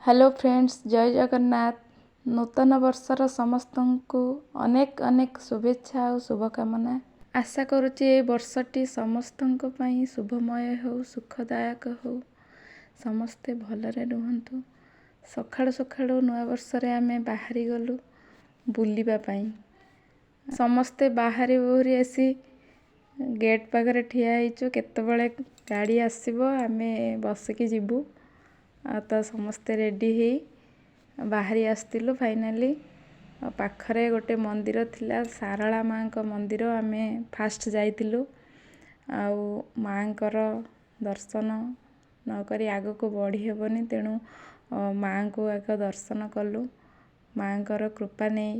Hello friends, ଜୟ ଜଗନ୍ନାଥ। ନୂତନ ବର୍ଷର ସମସ୍ତଙ୍କୁ ଅନେକ ଅନେକ ଶୁଭେଚ୍ଛା ଆଉ ଶୁଭକାମନା। ଆଶା କରୁଛି ଏଇ ବର୍ଷଟି ସମସ୍ତଙ୍କ ପାଇଁ ଶୁଭମୟ ହେଉ, ସୁଖଦାୟକ ହେଉ, ସମସ୍ତେ ଭଲରେ ରୁହନ୍ତୁ। ସକାଳୁ ସକାଳୁ ନୂଆ ବର୍ଷରେ ଆମେ ବାହାରି ଗଲୁ ବୁଲିବା ପାଇଁ। ସମସ୍ତେ ବାହାରି ବୁହୁରି ଆସି ଗେଟ୍ ପାଖରେ ଠିଆ ହେଇଛୁ, କେତେବେଳେ ଗାଡ଼ି ଆସିବ, ଆମେ ବସିକି ଯିବୁ। ଆଉ ତ ସମସ୍ତେ ରେଡ଼ି ହେଇ ବାହାରି ଆସିଥିଲୁ। ଫାଇନାଲି ପାଖରେ ଗୋଟେ ମନ୍ଦିର ଥିଲା, ଶାରଳା ମାଆଙ୍କ ମନ୍ଦିର। ଆମେ ଫାଷ୍ଟ ଯାଇଥିଲୁ, ଆଉ ମାଆଙ୍କର ଦର୍ଶନ ନକରି ଆଗକୁ ବଢ଼ି ହେବନି, ତେଣୁ ମାଆଙ୍କୁ ଆଗ ଦର୍ଶନ କଲୁ। ମାଆଙ୍କର କୃପା ନେଇ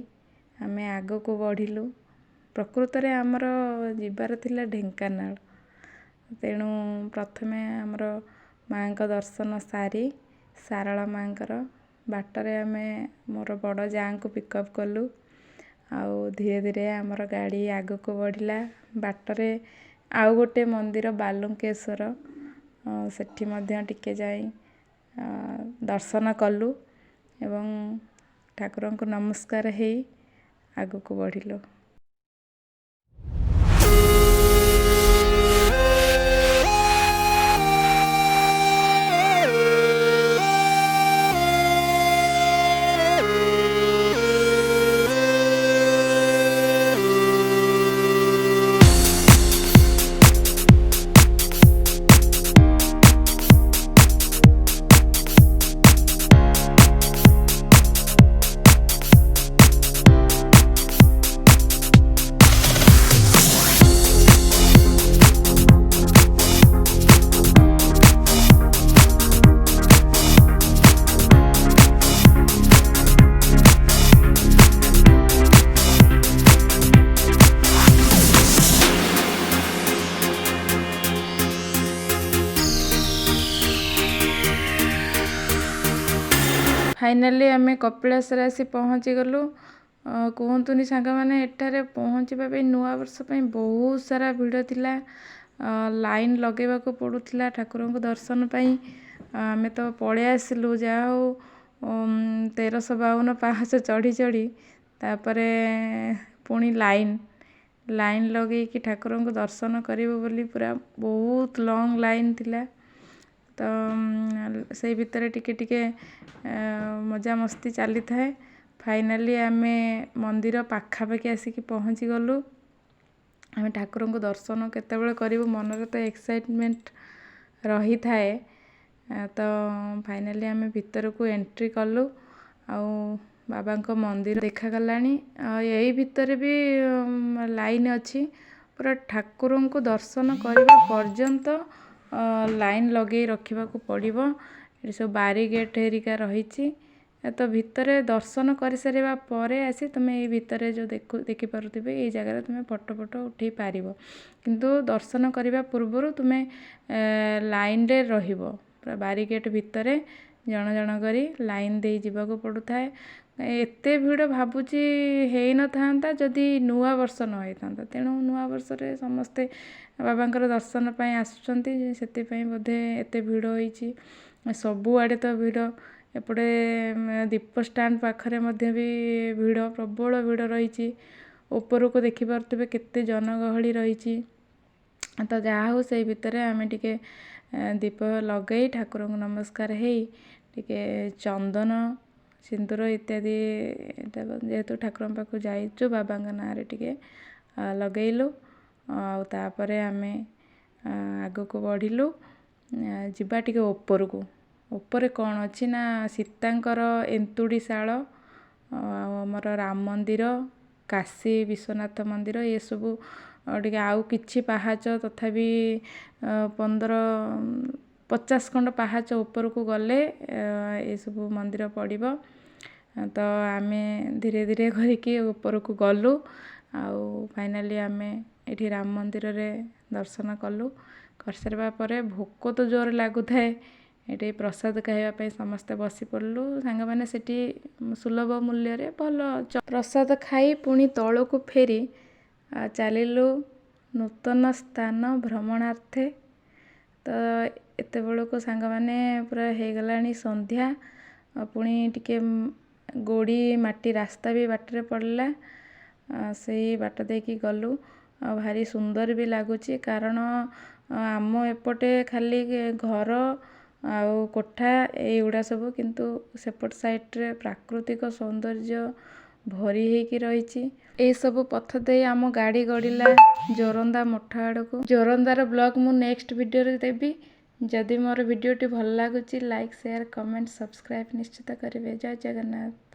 ଆମେ ଆଗକୁ ବଢ଼ିଲୁ। ପ୍ରକୃତରେ ଆମର ଯିବାର ଥିଲା ଢେଙ୍କାନାଳ, ତେଣୁ ପ୍ରଥମେ ଆମର ମାଆଙ୍କ ଦର୍ଶନ ସାରି ଶାରଳା ମାଆଙ୍କର ବାଟରେ ଆମେ ମୋର ବଡ଼ ଯାଆଙ୍କୁ ପିକଅପ୍ କଲୁ, ଆଉ ଧୀରେ ଧୀରେ ଆମର ଗାଡ଼ି ଆଗକୁ ବଢ଼ିଲା। ବାଟରେ ଆଉ ଗୋଟେ ମନ୍ଦିର ବାଲୁଙ୍କେଶ୍ୱର, ସେଠି ମଧ୍ୟ ଟିକେ ଯାଇ ଦର୍ଶନ କଲୁ ଏବଂ ଠାକୁରଙ୍କୁ ନମସ୍କାର ହେଇ ଆଗକୁ ବଢ଼ିଲୁ। ଫାଇନାଲି ଆମେ କପିଳାସରେ ଆସି ପହଞ୍ଚିଗଲୁ। କୁହନ୍ତୁନି ସାଙ୍ଗମାନେ, ଏଠାରେ ପହଞ୍ଚିବା ପାଇଁ ନୂଆବର୍ଷ ପାଇଁ ବହୁତ ସାରା ଭିଡ଼ ଥିଲା, ଲାଇନ୍ ଲଗାଇବାକୁ ପଡ଼ୁଥିଲା ଠାକୁରଙ୍କୁ ଦର୍ଶନ ପାଇଁ। ଆମେ ତ ପଳେଇ ଆସିଲୁ ଯାହା ହଉ, 1352 ପାହାଚ ଚଢ଼ି ଚଢ଼ି, ତାପରେ ପୁଣି ଲାଇନ୍ ଲଗେଇକି ଠାକୁରଙ୍କୁ ଦର୍ଶନ କରିବୁ ବୋଲି ପୁରା ବହୁତ ଲଙ୍ଗ୍ ଲାଇନ୍ ଥିଲା। ତ ସେଇ ଭିତରେ ଟିକେ ଟିକେ ମଜାମସ୍ତି ଚାଲିଥାଏ। ଫାଇନାଲି ଆମେ ମନ୍ଦିର ପାଖାପାଖି ଆସିକି ପହଞ୍ଚିଗଲୁ। ଆମେ ଠାକୁରଙ୍କୁ ଦର୍ଶନ କେତେବେଳେ କରିବୁ, ମନରେ ତ ଏକ୍ସାଇଟମେଣ୍ଟ ରହିଥାଏ। ତ ଫାଇନାଲି ଆମେ ଭିତରକୁ ଏଣ୍ଟ୍ରି କଲୁ, ଆଉ ବାବାଙ୍କ ମନ୍ଦିର ଦେଖାଗଲାଣି। ଆଉ ଏଇ ଭିତରେ ବି ଲାଇନ୍ ଅଛି, ପୁରା ଠାକୁରଙ୍କୁ ଦର୍ଶନ କରିବା ପର୍ଯ୍ୟନ୍ତ ଲାଇନ୍ ଲଗେଇ ରଖିବାକୁ ପଡ଼ିବ। ଏଠି ସବୁ ବାରିଗେଟ୍ ହେରିକା ରହିଛି। ତ ଭିତରେ ଦର୍ଶନ କରିସାରିବା ପରେ ଆସି ତୁମେ ଏଇ ଭିତରେ ଯେଉଁ ଦେଖିପାରୁଥିବେ, ଏଇ ଜାଗାରେ ତୁମେ ଫଟୋ ଫଟୋ ଉଠେଇ ପାରିବ, କିନ୍ତୁ ଦର୍ଶନ କରିବା ପୂର୍ବରୁ ତୁମେ ଲାଇନ୍ରେ ରହିବ। ପୁରା ବାରିଗେଟ୍ ଭିତରେ ଜଣ ଜଣ କରି ଲାଇନ୍ ଦେଇ ଯିବାକୁ ପଡ଼ୁଥାଏ। ଏତେ ଭିଡ଼ ଭାବୁଛି ହେଇନଥାନ୍ତା ଯଦି ନୂଆ ବର୍ଷ ନ ହେଇଥାନ୍ତା। ତେଣୁ ନୂଆ ବର୍ଷରେ ସମସ୍ତେ ବାବାଙ୍କର ଦର୍ଶନ ପାଇଁ ଆସୁଛନ୍ତି, ସେଥିପାଇଁ ବୋଧେ ଏତେ ଭିଡ଼ ହେଇଛି। ସବୁଆଡ଼େ ତ ଭିଡ଼, ଏପଟେ ଦୀପ ଷ୍ଟାଣ୍ଡ ପାଖରେ ମଧ୍ୟ ବି ଭିଡ଼, ପ୍ରବଳ ଭିଡ଼ ରହିଛି। ଉପରକୁ ଦେଖିପାରୁଥିବେ କେତେ ଜନଗହଳି ରହିଛି। ତ ଯାହା ହଉ, ସେଇ ଭିତରେ ଆମେ ଟିକେ ଦୀପ ଲଗେଇ ଠାକୁରଙ୍କୁ ନମସ୍କାର ହେଇ ଟିକେ ଚନ୍ଦନ ସିନ୍ଦୁର ଇତ୍ୟାଦି, ଯେହେତୁ ଠାକୁରଙ୍କ ପାଖକୁ ଯାଇଛୁ, ବାବାଙ୍କ ନାଁରେ ଟିକେ ଲଗେଇଲୁ। ଆଉ ତାପରେ ଆମେ ଆଗକୁ ବଢ଼ିଲୁ, ଯିବା ଟିକେ ଉପରକୁ। ଉପରେ କ'ଣ ଅଛି ନା ସୀତାଙ୍କର ଏନ୍ତୁଡ଼ିଶାଳ, ଆଉ ଆମର ରାମ ମନ୍ଦିର, କାଶୀ ବିଶ୍ୱନାଥ ମନ୍ଦିର, ଏସବୁ ଟିକେ ଆଉ କିଛି ପାହାଚ, ତଥାପି 15 50 ଖଣ୍ଡ ପାହାଚ ଉପରକୁ ଗଲେ ଏସବୁ ମନ୍ଦିର ପଡ଼ିବ। ତ ଆମେ ଧୀରେ ଧୀରେ କରିକି ଉପରକୁ ଗଲୁ, ଆଉ ଫାଇନାଲି ଆମେ ଏଠି ରାମ ମନ୍ଦିରରେ ଦର୍ଶନ କଲୁ। କରିସାରିବା ପରେ ଭୋକ ତ ଜୋରେ ଲାଗୁଥାଏ, ଏଠି ପ୍ରସାଦ ଖାଇବା ପାଇଁ ସମସ୍ତେ ବସି ପଡ଼ିଲୁ ସାଙ୍ଗମାନେ। ସେଠି ସୁଲଭ ମୂଲ୍ୟରେ ଭଲ ପ୍ରସାଦ ଖାଇ ପୁଣି ତଳକୁ ଫେରି ଚାଲିଲୁ ନୂତନ ସ୍ଥାନ ଭ୍ରମଣାର୍ଥେ। ତ ଏତେବେଳକୁ ସାଙ୍ଗମାନେ ପୁରା ହେଇଗଲାଣି ସନ୍ଧ୍ୟା। ପୁଣି ଟିକେ ଗୋଡ଼ି ମାଟି ରାସ୍ତା ବି ବାଟରେ ପଡ଼ିଲା। ସେଇ ବାଟ ଦେଇକି ଗଲୁ, ଆଉ ଭାରି ସୁନ୍ଦର ବି ଲାଗୁଛି, କାରଣ ଆମ ଏପଟେ ଖାଲି ଘର ଆଉ କୋଠା ଏଇଗୁଡ଼ା ସବୁ, କିନ୍ତୁ ସେପଟ ସାଇଡ଼୍ରେ ପ୍ରାକୃତିକ ସୌନ୍ଦର୍ଯ୍ୟ ଭରି ହେଇକି ରହିଛି। ଏଇସବୁ ପଥ ଦେଇ ଆମ ଗାଡ଼ି ଗଡ଼ିଲା ଜୋରନ୍ଦା ମଠ ଆଡ଼କୁ। ଜୋରନ୍ଦାର ବ୍ଲଗ୍ ମୁଁ ନେକ୍ସଟ ଭିଡ଼ିଓରେ ଦେବି। ଯଦି ମୋର ଭିଡ଼ିଓଟି ଭଲ ଲାଗୁଛି, ଲାଇକ୍, ସେୟାର, କମେଣ୍ଟ, ସବସ୍କ୍ରାଇବ୍ ନିଶ୍ଚିତ କରିବେ। ଜୟ ଜଗନ୍ନାଥ।